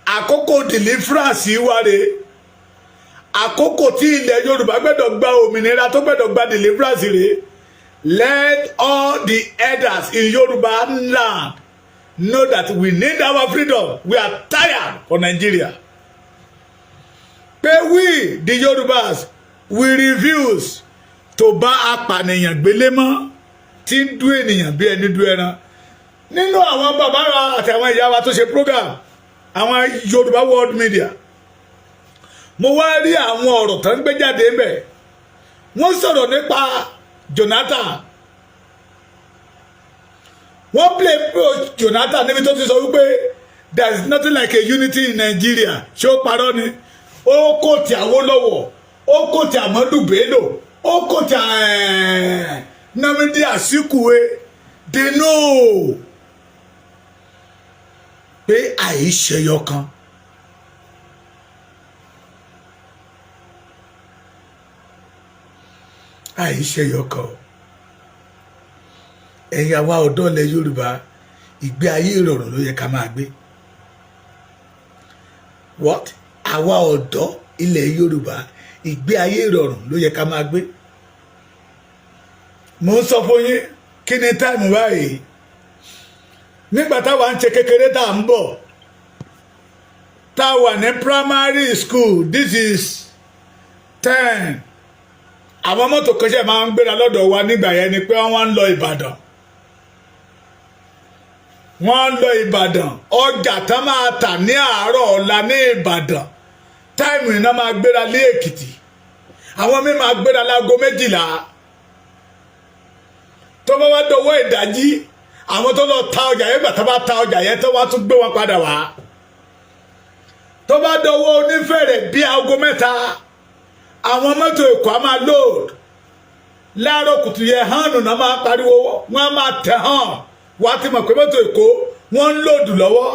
Àkókò deliverance wa rèé. Àkókò tí ilẹ̀ Yorùbá gbẹ́dọ̀ gba òmìnira, tó gbẹ́dọ̀ gba deliverance rèé. Let all the elders in Yorùbá land know that we need our freedom. We are tired for Nigeria, pé we the Yorùbás, we refuse to bá apànìyàn gbélé mọ́, tí ń dú ènìyàn bí ẹni dú ẹran. Nínú àwọn bàbá wa àti àwọn ìyá wa tó ṣe program, àwọn Yorùbá World Media, mo wá rí àwọn ọ̀rọ̀ tó ń gbé jáde ńbẹ̀. Wọ́n sọ̀rọ̀ nípa Jonathan, wọ́n play Jonathan níbi tó ti sọ wípé there is nothing like a unity in Nigeria. Ṣé ó parọ́ ni? Ó kò tí Awólọ́wọ̀, ó kò tí Ahmadu Bello, ó kò tí Nnamdi Azikiwe. They know pé àìṣeyọ kan. Àìṣeyọ kan. Ẹ̀yin àwa ọ̀dọ́ ilẹ̀ Yorùbá, ìgbé ayé ìrọ̀rùn ló yẹ ká máa gbé. What? Àwa ọ̀dọ́ ilẹ̀ Yorùbá, ìgbé ayé ìrọ̀rùn ló yẹ ká máa gbé. Mo ń sọ fún yín, kí ni time báyìí? Nígbà táwa ń ṣe kékeré, tá à ń bọ̀, tá a wà ní primary school, this is 10, àwọn mọ́tò kan ṣe máa ń gbéra lọ́dọ̀ wa nígbà yẹn ni pé wọ́n ń lọ Ìbàdàn, wọ́n ń lọ Ìbàdàn. Ọjà tán máa tà ní àárọ̀ ọ̀la ní Ìbàdàn, time iná máa gbéra ní Èkìtì. Àwọn míì máa gbéra láago 12. Tó bá wá dọwọ́ ìdájí, àwọn tó lọ ta ọjà yẹn, gbà tó bá ta ọjà yẹn tó wá tún gbé wọn padà wá. Tó bá dọwọ́ onífẹ̀rẹ̀ bí aago 3, àwọn mọ́tò Èkó á máa load láàárọ̀ kùtù yẹn. Hànù náà máa pariwo, wọ́n á máa tẹ̀ hàn wọ́n á ti mọ̀ pé mọ́tò Èkó wọ́n ń load lọ́wọ́.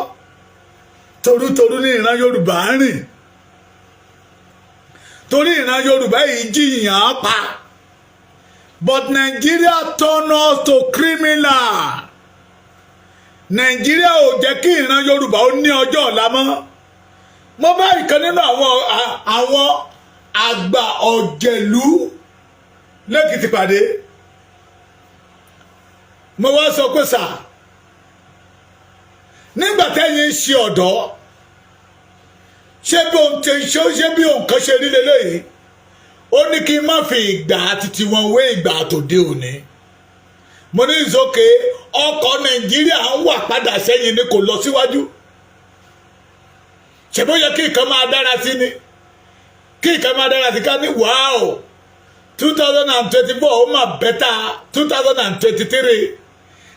Torútorú ní ìran Yorùbá ń rìn, torí ìran Yorùbá yìí jìyàn pa. But Nigeria turn us to criminal. Nàìjíríà ò jẹ́ kí ìran Yorùbá ó ní ọjọ́ ọ̀la mọ́. Mo bá ìkan nínú àwọn àgbà ọ̀jẹ̀lú lẹ́kìtì pàdé. Mo wá sọ pé, sà, nígbà tẹ́yìn ń ṣe ọ̀dọ́, ṣé bí ohun ṣe ṣé bí ohun kan ṣe rí lélẹ́yìí? Ó ní kí n má fi ìgbà títí wọn wé ìgbà tòde òní. Mo ní ìsókè ọkọ̀ Nàìjíríà ń wà padà sẹ́yìn ni, kò lọ síwájú. Ṣe bó yẹ kí nǹkan máa dára sí ni? Kí ìkan máa dára sí, ká ní, "Wow, 2024 ó mà better 2023."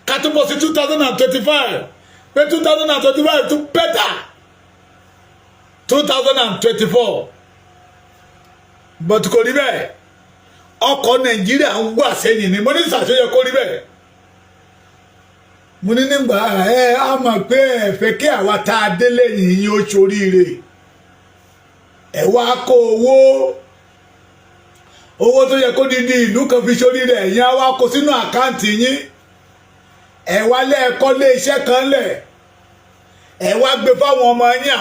Ká tó bọ̀ sí 2025, pé 2025 tún better 2024. But kò rí bẹ́ẹ̀. Ọkọ̀ Nàìjíríà ń wà sẹ́yìn ni. Mo ní sàṣeyẹ kó rí bẹ́ẹ̀. Mo ní nígbà ẹ á mọ̀ pé ẹ fẹ́ kí àwa tá a dé lẹ́yìn yín ó ṣoríire. Ẹ wá kó owó, owó tó yẹ kó di ní ìlú kan fi ṣoríire, ẹ̀yin á wá kó sínú account yín. Ẹ wá lẹ́ẹ̀kọ́ lé iṣẹ́ kan lẹ̀, ẹ wá gbé fáwọn ọmọ yín.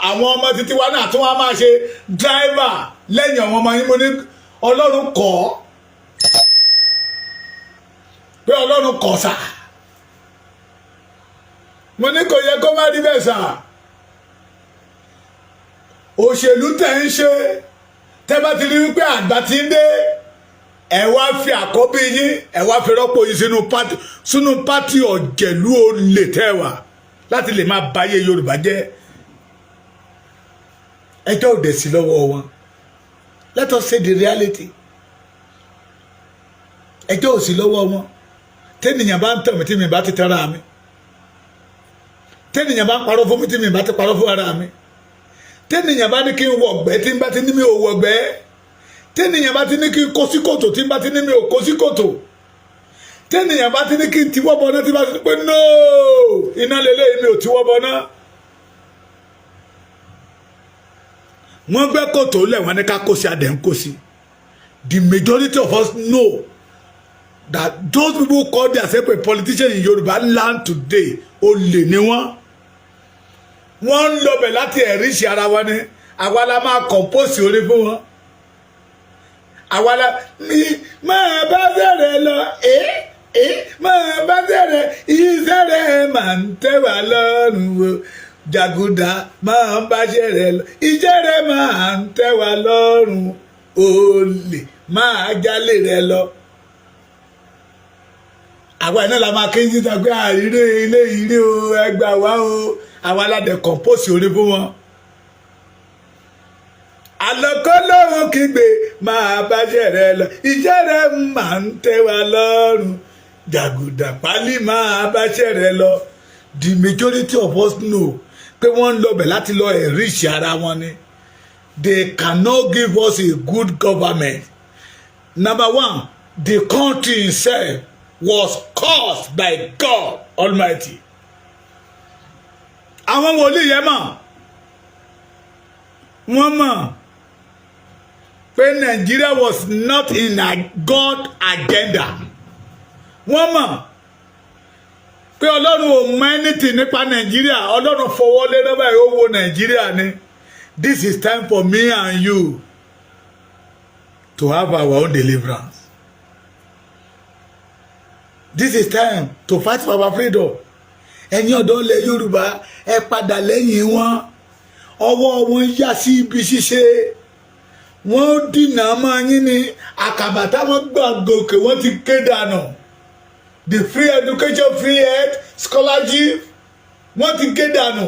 Àwọn ọmọ títí wa náà tí wọ́n á máa ṣe driver lẹ́yìn àwọn ọmọ yín. Mo ní Ọlọ́run kọ́ pé Ọlọ́run kọ̀ sà. Mo ní kò yẹ kó má rí bẹ́ẹ̀ sà. Òṣèlú tẹ̀ ń ṣe, tẹ́ bá ti rí wípé àgbà ti ń dé, ẹ wá fi àkọ́bí yín, ẹ wá fi rọ́pò yín sínú party ọ̀jẹ̀lú olè tẹ́ wà láti lè máa báyé Yorùbá jẹ́. Ẹjọ́ òde sí lọ́wọ́ wọn. Let us say the reality. Ẹjọ́ ò sí lọ́wọ́ wọn. Tẹ́nìyàn bá ń tàn mí, tí mi bá ti tẹ́ra mi, tẹ́nìyàn bá ń parọ́ fún mi, tí mi bá ti parọ́ fún ara mi, tẹ́nìyàn bá ní kí n wọ̀gbẹ́, tí n bá ti ní mi ò wọ̀gbẹ́, tẹ́nìyàn bá ti ní kí n kó sí kòtò, tí n bá ti ní mi ò kó sí kòtò, tẹ́nìyàn bá ti ní kí n tiwọ́ bọ náà, tí n bá ti ní pé no, iná lélẹ́yìn, mi ò tiwọ́ bọ náà. Wọ́n gbẹ́ kòtò lẹ̀, wọ́n ní ká kó sí, adẹ̀ ń kó sí. The majority of us know that those people call themselves a politician in Yorùbá land today, olè ni wọ́n. Wọ́n ń lọbẹ̀ láti enrich ara wọn ni. Àwa la máa compose orin fún wọn. Àwa la mi máa bá bẹ̀rẹ̀ lọ ẹ́ ẹ́ máa bá bẹ̀rẹ̀ iṣẹ́ rẹ̀ máa ń tẹ́ wá lọ́rùn o. Jàgùdà máa ń báṣẹ́ rẹ̀ lọ, iṣẹ́ rẹ̀ máa ń tẹ́ wá lọ́rùn. Olè máa jálè rẹ̀ lọ. Àwa iná la máa ké síta pé àrírí ilé ìrí o, ẹgbà wá o. Àwa aládẹ compose orin fún wọn. Àlọ́kọ́ lóhùn kígbe, máa báṣẹ́ rẹ̀ lọ, iṣẹ́ rẹ̀ máa ń tẹ́ wa lọ́rùn. Jàgùdà pálí máa báṣẹ́ rẹ̀ lọ. The majority of us know pé wọ́n ń lọbẹ̀ láti lọ enrich ara wọn ni. They cannot give us a good government. Number one, the country itself was caused by God Almighty. Àwọn wòlíì yẹn mọ̀, wọ́n mọ̀ pé Nigeria was not in a God agenda. Wọ́n mọ̀ pé Ọlọ́run ò mọ anything nípa Nàìjíríà. Ọlọ́run fọwọ́ lé lọ́bàá, ó wo Nàìjíríà ni. This is time for me and you to have our own deliverance. This is time to fight for our freedom. Ẹ̀yin ọ̀dọ́ ilẹ̀ Yorùbá, ẹ padà lẹ́yìn wọn. Ọwọ́ wọn yá sí ibi ṣíṣe. Wọ́n dìnà mọ́ yín ní àkàbà táwọn gbà gòkè, wọ́n ti ké dànù. The free education, free health, scholarship, wọ́n ti ké dànù,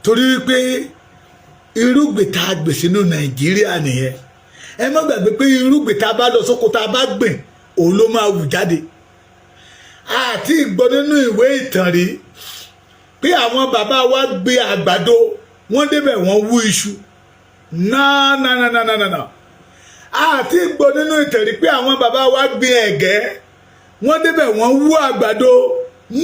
torí wípé irúgbìn tá a gbìn sínú Nàìjíríà nìyẹn. Ẹ má gbàgbé pé irúgbìn tá a bá lọ sóko, tá a bá gbìn, òun ló máa wù jáde. Àti ìgbọ́ nínú ìwé ìtàn rí pé àwọn bàbá wa gbé àgbàdo, wọ́n débẹ̀, wọ́n wú iṣu. Náà náà náà náà náà. Àti ìgbọ́ nínú ìtàn rí pé àwọn bàbá wa gbin ẹ̀gẹ́, wọ́n débẹ̀, wọ́n wú àgbàdo.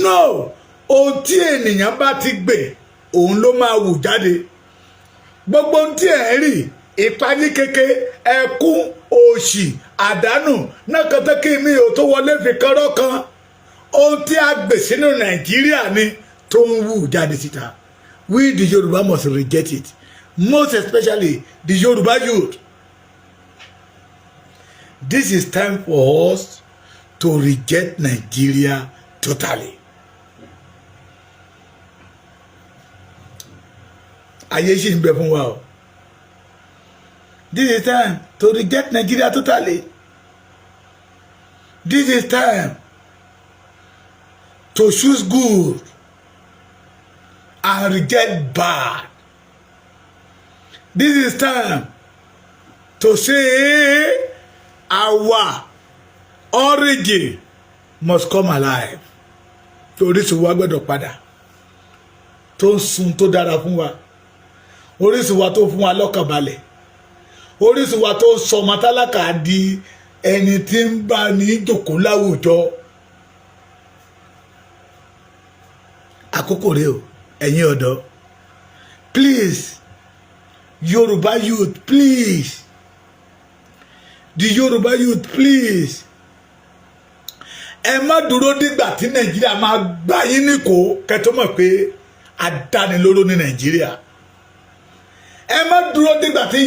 No, ohun tí ènìyàn bá ti gbìn, òun ló máa wù jáde. Gbogbo ohun tí ẹ̀ ń rí, ìpayín keke, ẹkún, òṣì, àdánù náà kẹtẹ kí mi ò tó wọlé fi kọ́rọ́ kan, ohun tí a gbè sínú Nàìjíríà ni tó ń wù jáde síta. We the Yorùbá must reject it, most especially the Yorùbá youth. This is time for us to reject Nigeria totally. Ayé ṣì ń bẹ fún wa o. This is time to reject Nigeria totally. This is time to choose good and reject bad. This is time to say our origin must come alive. Orísun wa gbọ́dọ̀ padà, tó ń sun tó dára fún wa, orísun wa tó fún wa lọ́kàn balẹ̀, orísun wa tó ń sọ ọmọ tálákà di ẹni tí ń bá ní jòkó láwùjọ. Àkókò rèé o, ẹ̀yin ọ̀dọ́. Please, Yorùbá youth, please, the Yorùbá youth, please, ẹ má dúró dígbà tí Nàìjíríà máa gbá yín níkò kẹ́ tó mọ̀ pé adánilóró ní Nàìjíríà. Ẹ má dúró dígbà tí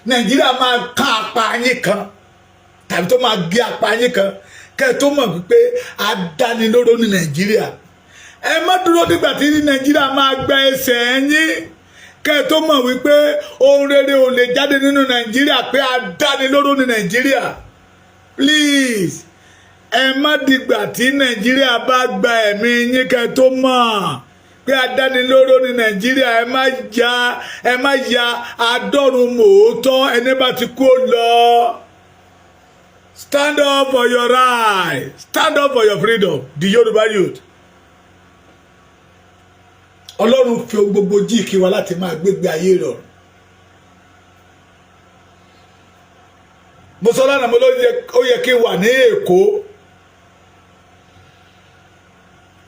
Nàìjíríà máa kán apá yín kan tàbí tó máa gé apá yín kan kẹ́ tó mọ̀ pé adánilóró ní Nàìjíríà. Ẹ má dúró dígbà tí Nàìjíríà máa gba ẹsẹ̀ yín kẹ́ tó mọ̀ wípé ohun rere ò lè jáde nínú Nàìjíríà, pé adánilóró ní Nàìjíríà. Please, ẹ má dìgbà tí Nàìjíríà bá gba ẹ̀mí yín kẹ́ tó mọ̀ pé adánilóró ní Nàìjíríà. Ẹ má ya adọ́run mòótọ́. Ẹni bá ti kú lọ. Stand up for your right. Stand up for your freedom, the Yorùbá youth. Ọlọ́run fi ohun gbogbo jí kí wa láti máa gbégbé ayé rọrùn. Mo sọ lánàá, mo ló ó yẹ kí n wà ní Èkó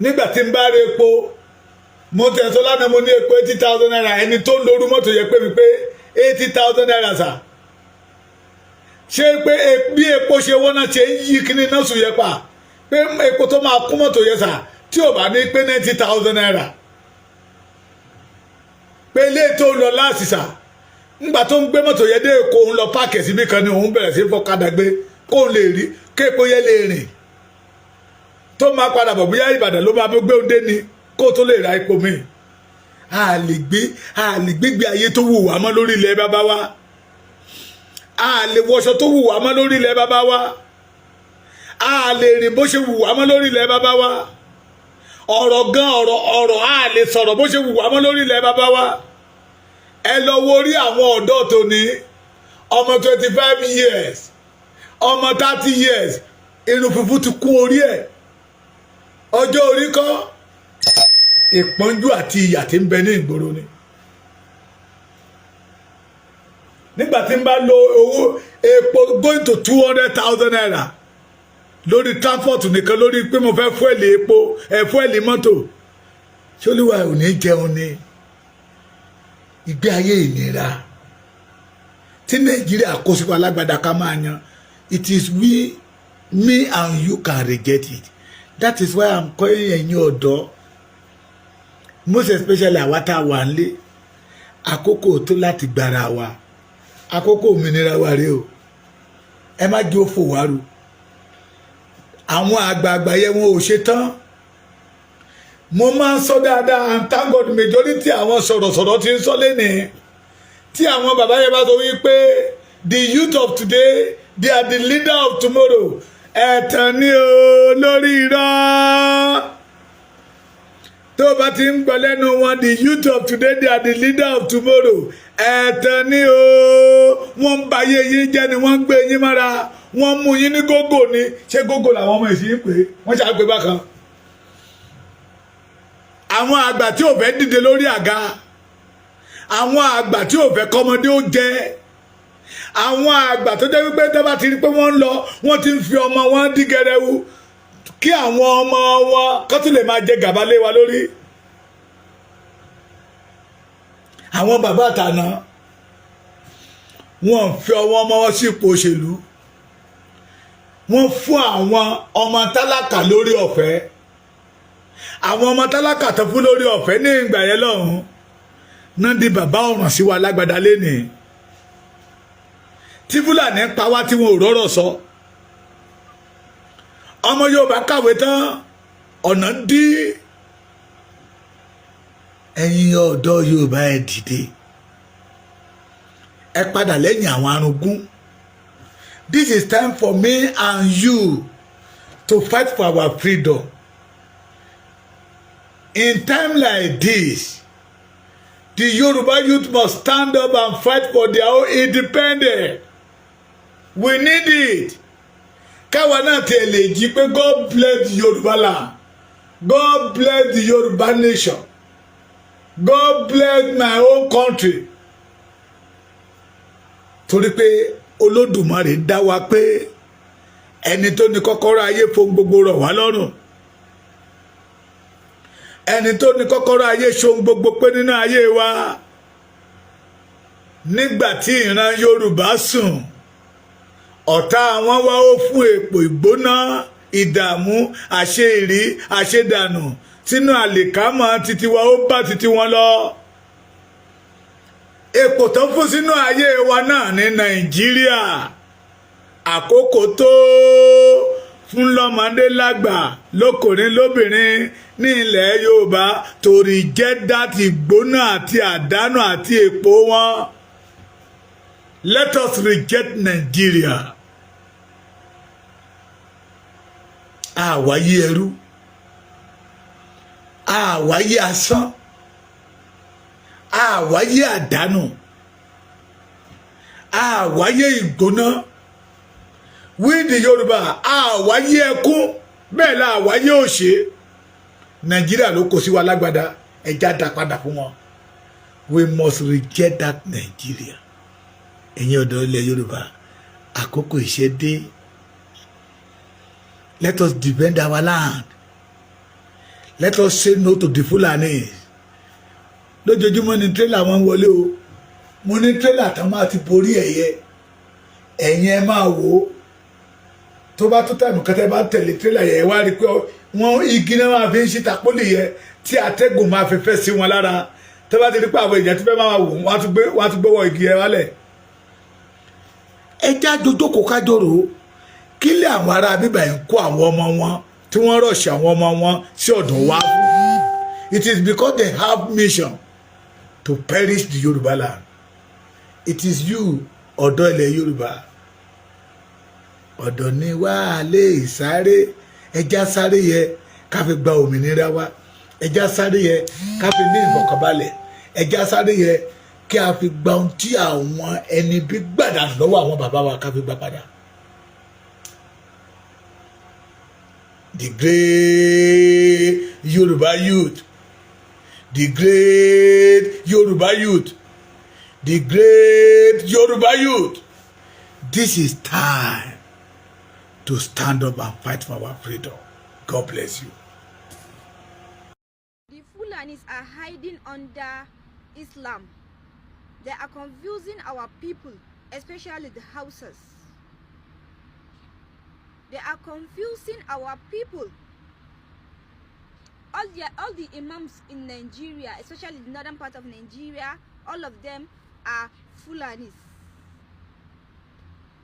nígbà tí n bá rí epo. Mo tẹ̀ sọ lánàá, mo ní epo ₦80,000. Ẹni tó ń lorú mọ́tò yẹ pé mi pé ₦80,000 sà, ṣé pé bí epo ṣe wọ́n náà ṣe ń yí kíní náà sùn yẹ pa pé epo tó máa kún mọ́tò yẹ sà, tí ò bá ní pé ₦90,000, pé ilé tó ń lọ láàsì sà, ńgbà tó ń gbé mọ́tò yẹn dé Èkó, òun lọ park síbi kan ni òun bẹ̀rẹ̀ sí fọ́kadà gbé kóun lè rí kéèpo yẹn lè rìn, tó máa padà bọ̀, bóyá Ìbàdàn ló máa gbé òun dé ni, kó tó lè ra epo mi. A lè gbégbé ayé tó wù wá mọ́ lórí ilẹ̀ bàbá wa. A lè wọṣọ tó wù wá mọ́ lórí ilẹ̀ bàbá wa. A lè rìn bó ṣe wù wá mọ́ lórí ilẹ̀ bàbá wa. Ọ̀rọ̀ gan, ọ̀rọ̀, a lè sọ̀rọ̀ bó ṣe wù wá mọ́ lórí ilẹ̀ bàbá wa. Ẹ lọ wo orí àwọn ọ̀dọ́ tòní, ọmọ 25 years, ọmọ 30 years, irun funfun ti kún orí ẹ̀. Ọjọ́ orí kọ́, ìpọ́njú àti ìyà tí ń bẹ ní ìgboro ni. Nígbà tí ń bá lo owó epo going to ₦200,000 lórí transport nìkan, lórí pé mo fẹ́ fuel epo ẹ̀, fuel mọ́tò, ṣé olúwa ò ní jẹun ni? Ìgbé ayé ìnira tí Nàìjíríà kó sí wa lágbàdá ká máa yan. It is we, me and you can reject it. That is why I'm calling ẹ̀yin ọ̀dọ́, most especially àwa tá a wà nílé. Àkókò tó láti gbára wa, àkókò òmìnira wa rèé o. Ẹ má jẹ́ ó fò wá ru. Àwọn àgbààgbà yẹn, wọn ò ṣe tán. Mo máa ń sọ dáadáa, and thank God, majority àwọn sọ̀rọ̀sọ̀rọ̀ ti ń sọ lénìí. Tí àwọn bàbá yẹn bá sọ wípé the youth of today, they are the leader of tomorrow, ẹ̀tàn ni o, lórí irọ́. Tó bá ti ń gbọ́ lẹ́nu wọn, "The youth of today, they are the leader of tomorrow," ẹ̀tàn ni o. Wọ́n ń ba ayé yín jẹ́ ni, wọ́n ń gbé yín mọ́ra, wọ́n mú yín ní gógó ni. Ṣé gógó làwọn ọmọ ìsìn ń pè é? Wọ́n ṣàgbé bákan. Àwọn àgbà tí ò fẹ́ dìde lórí àga, àwọn àgbà tí ò fẹ́ kọ́mọdé ó jẹ, àwọn àgbà tó jẹ́ wípé tó bá ti rí pé wọ́n ń lọ, wọ́n ti ń fi ọmọ wọn dí gẹrẹwu kí àwọn ọmọ wọn kó tún lè máa jẹ gàba lé wa lórí. Àwọn bàbá àtàná, wọ́n fi ọwọ́ ọmọ wọn sí ipò òṣèlú. Wọ́n fún àwọn ọmọ tálákà lórí ọ̀fẹ́. Àwọn ọmọ tálákà tó fún lórí ọ̀fẹ́ ní ìgbà yẹn lọ́hùn náà di bàbá ọ̀ràn sí wa lágbàdá lénìí, tí Fúlàní ń pa wá tí wọn ò rọ́rọ̀ sọ. Ọmọ Yorùbá kàwé tán, ọ̀nà dí. Ẹ̀yin ọ̀dọ́ Yorùbá, ẹ dìde, ẹ padà lẹ́yìn àwọn arúgún. This is time for me and you to fight for our freedom. In time like this, The Yoruba youth must stand up and fight for their own independence. We need it. Káwa náà tiẹ̀ lè jí pé God bless the Yoruba land, God bless the Yoruba nation, God bless my own country. Torí pé Olódùmarè dá wa pé ẹni tó ní kọ́kọ́rọ́ ayé fohùn gbogbo rọ̀ wá lọ́rùn, ẹni tó ní kọ́kọ́rọ́ ayé ṣohun gbogbo pé nínú ayé wa. Nígbà tí ìran Yorùbá sùn, ọ̀tá wọn wá, ó fún èpò ìgbóná, ìdààmú, àṣeìrí, àṣedànù sínú àlìkámọ̀ títí wa, ó bá títí wọn lọ. Èpò tó fún sínú ayé wa náà ní Nàìjíríà. Àkókò tó fún lọ́mọdé lágbà, lọ́kùnrin lóbìnrin ní ilẹ̀ Yorùbá torí jẹ́ that ìgbóná àti àdánù àti èpò wọn. Let us reject Nigeria. Àwáyé ẹrú, àwáyé asán, àwáyé àdánù, àwáyé ìgbóná. We the Yorùbá, àwáyé ẹkún, bẹ́ẹ̀ la àwáyé òṣè. Nàìjíríà ló kó sí wa lágbádá, ẹja dá padà fún wọn. We must reject that Nigeria. Ẹ̀yin ọ̀dọ́ ilẹ̀ Yorùbá, àkókò ìṣe dé. Let us defend our land. Let us say no to the Fulanis. Lójoojúmọ́ ni tírélà wọn wọlé o. Mo ní tírélà tán máa ti borí ẹ̀yẹ. Ẹ̀yin ẹ máa wò ó, tó bá tó time kẹtẹ bá tẹ̀lé tírélà yẹn, wá rí i pé wọ́n igi náà máa fi ń ṣí tapólì yẹn tí atẹ́gùn máa fi fẹ́ sí wọn lára. Tó bá ti rí pé àwọn èèyàn ti fẹ́ máa wò, wọ́n á tún gbọ́wọ́ igi yẹn wálẹ̀. Ẹ já jojókòó kájọrò kí lè àwọn ará bíbà yẹn kó àwọn ọmọ wọn tí wọ́n rush àwọn ọmọ wọn sí ọ̀dọ̀ wa fún. It is because they have mission to perish the Yorùbá land. It is you, ọ̀dọ́ ilẹ̀ Yorùbá, ọ̀dọ́ ni wá lè sáré. Ẹja sáré yẹ ká fi gba òmìnira wa. Ẹja sáré yẹ ká fi ní ìfọ̀kànbalẹ̀. Ẹja sáré yẹ kí a fi gba ohun tí àwọn ẹni bí gbàdánù lọ́wọ́ àwọn bàbá wa, ká fi gbà padà. The great Yoruba youth, the great Yoruba youth, the great Yoruba youth, this is time to stand up and fight for our freedom. God bless you. The Fulanis are hiding under Islam. They are confusing our people, especially the Hausas. They are confusing our people. All the imams in Nigeria, especially the northern part of Nigeria, all of them are Fulanis.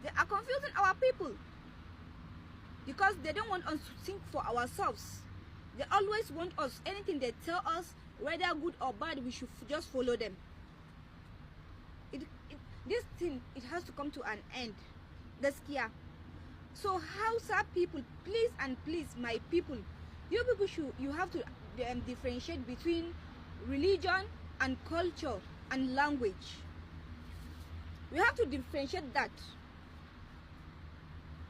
They are confusing our people because they don't want us to think for ourselves. They always want us, anything they tell us, whether good or bad, we should just follow them. This thing, it has to come to an end. Gaskiya. So Hausa people, please and please, my people, you people should, you have to differentiate between religion and culture and language. We have to differentiate that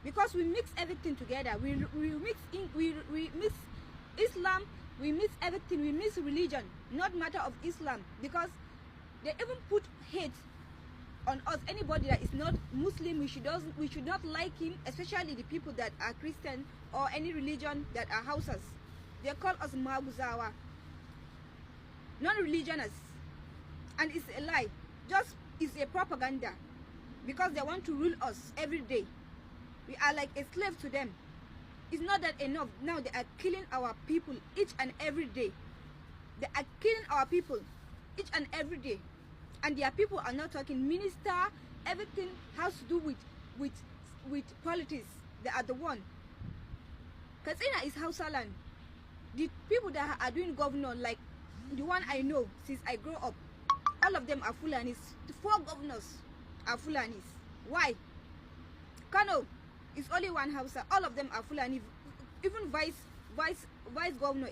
because we mix everything together. We mix Islam, we mix everything, we mix religion, not matter of Islam, because they even put hate on us. Anybody that is not Muslim, we should not like him, especially the people that are Christian or any religion that are Hausas. They call us Maguzawa, non-religious, and it's a lie. Just it's a propaganda because they want to rule us every day. We are like a slave to them. It's not that enough. Now they are killing our people each and every day. They are killing our people each and every day, and their people are not talking. Minister, everything has to do with politics. They are the one. Katsina is Hausa land. The people that are doing governor, like the one I know since I grew up, all of them are Fulanis. The four governors are Fulanis. Why? Kano is only one Hausa. All of them are Fulani. Even vice governor is